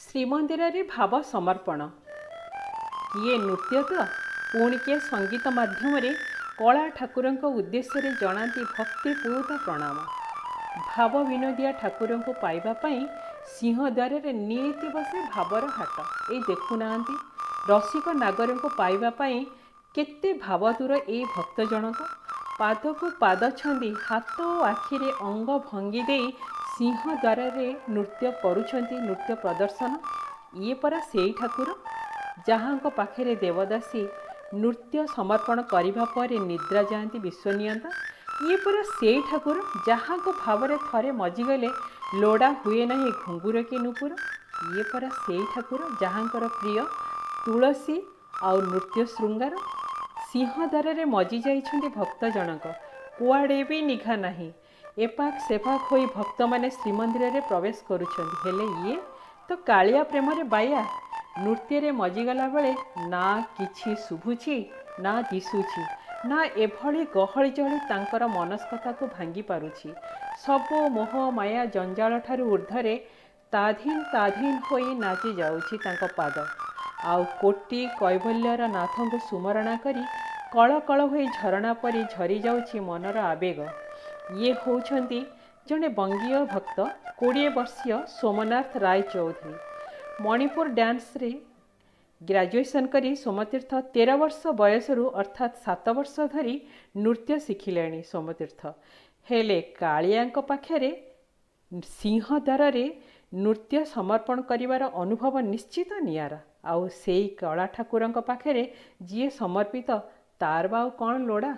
ଶ୍ରୀମନ୍ଦିରରେ ଭାବ ସମର୍ପଣ। କିଏ ନୃତ୍ୟ ତ ପୁଣି କିଏ ସଙ୍ଗୀତ ମାଧ୍ୟମରେ କଳା ଠାକୁରଙ୍କ ଉଦ୍ଦେଶ୍ୟରେ ଜଣାନ୍ତି ଭକ୍ତିପୂତ ପ୍ରଣାମ। ଭାବ ବିନୋଦିଆ ଠାକୁରଙ୍କୁ ପାଇବା ପାଇଁ ସିଂହଦ୍ୱାରରେ ନିତି ବସେ ଭାବର ହାଟ। ଏଇ ଦେଖୁନାହାନ୍ତି, ରସିକ ନାଗରଙ୍କୁ ପାଇବା ପାଇଁ କେତେ ଭାବତୁର ଏଇ ଭକ୍ତ ଜଣକ। ପାଦକୁ ପାଦ ଛନ୍ଦି ହାତ ଓ ଆଖିରେ ଅଙ୍ଗ ଭଙ୍ଗି ଦେଇ ସିଂହଦ୍ୱାରରେ ନୃତ୍ୟ କରୁଛନ୍ତି, ନୃତ୍ୟ ପ୍ରଦର୍ଶନ। ଇଏ ପରା ସେଇ ଠାକୁର, ଯାହାଙ୍କ ପାଖରେ ଦେବଦାସୀ ନୃତ୍ୟ ସମର୍ପଣ କରିବା ପରେ ନିଦ୍ରା ଯାଆନ୍ତି ବିଶ୍ୱନିୟନ୍ତା। ଇଏ ପରା ସେଇ ଠାକୁର, ଯାହାଙ୍କ ଭାବରେ ଥରେ ମଜିଗଲେ ଲୋଡ଼ା ହୁଏ ନାହିଁ ଘୁଙ୍ଗୁର କି ନୂପୁର। ଇଏ ପରା ସେଇ ଠାକୁର, ଯାହାଙ୍କର ପ୍ରିୟ ତୁଳସୀ ଆଉ ନୃତ୍ୟ ଶୃଙ୍ଗାର। ସିଂହଦ୍ୱାରରେ ମଜି ଯାଇଛନ୍ତି ଭକ୍ତ ଜଣକ, କୁଆଡ଼େ ବି ନିଘା ନାହିଁ। ଏପାଖ ସେପାଖ ହୋଇ ଭକ୍ତମାନେ ଶ୍ରୀମନ୍ଦିରରେ ପ୍ରବେଶ କରୁଛନ୍ତି, ହେଲେ ଇଏ ତ କାଳିଆ ପ୍ରେମରେ ବାୟା। ନୃତ୍ୟରେ ମଜିଗଲା ବେଳେ ନା କିଛି ଶୁଭୁଛି ନା ଦିଶୁଛି, ନା ଏଭଳି ଗହଳି ଚହଳି ତାଙ୍କର ମନସ୍କତାକୁ ଭାଙ୍ଗି ପାରୁଛି। ସବୁ ମୋହ ମାୟା ଜଞ୍ଜାଳ ଠାରୁ ଉର୍ଦ୍ଧ୍ୱରେ ତାଧୀନ ତାଧୀନ ହୋଇ ନାଚି ଯାଉଛି ତାଙ୍କ ପାଦ, ଆଉ କୋଟି କୈବଲ୍ୟର ନାଥଙ୍କୁ ସୁମରଣା କରି କଳ କଳ ହୋଇ ଝରଣା ପରି ଝରି ଯାଉଛି ମନର ଆବେଗ। ଇଏ ହେଉଛନ୍ତି ଜଣେ ବଙ୍ଗୀୟ ଭକ୍ତ, 20 ବର୍ଷୀୟ ସୋମନାଥ ରାୟ ଚୌଧୁରୀ। ମଣିପୁର ଡ୍ୟାନ୍ସରେ ଗ୍ରାଜୁଏସନ୍ କରି ସୋମତୀର୍ଥ 13 ବର୍ଷ ବୟସରୁ, ଅର୍ଥାତ୍ 7 ବର୍ଷ ଧରି ନୃତ୍ୟ ଶିଖିଲେଣି ସୋମତୀର୍ଥ। ହେଲେ କାଳିଆଙ୍କ ପାଖରେ ସିଂହଦ୍ୱାରରେ ନୃତ୍ୟ ସମର୍ପଣ କରିବାର ଅନୁଭବ ନିଶ୍ଚିତ ନିଆରା। ଆଉ ସେଇ କଳା ଠାକୁରଙ୍କ ପାଖରେ ଯିଏ ସମର୍ପିତ, ତାର ବା ଆଉ କ'ଣ ଲୋଡ଼ା?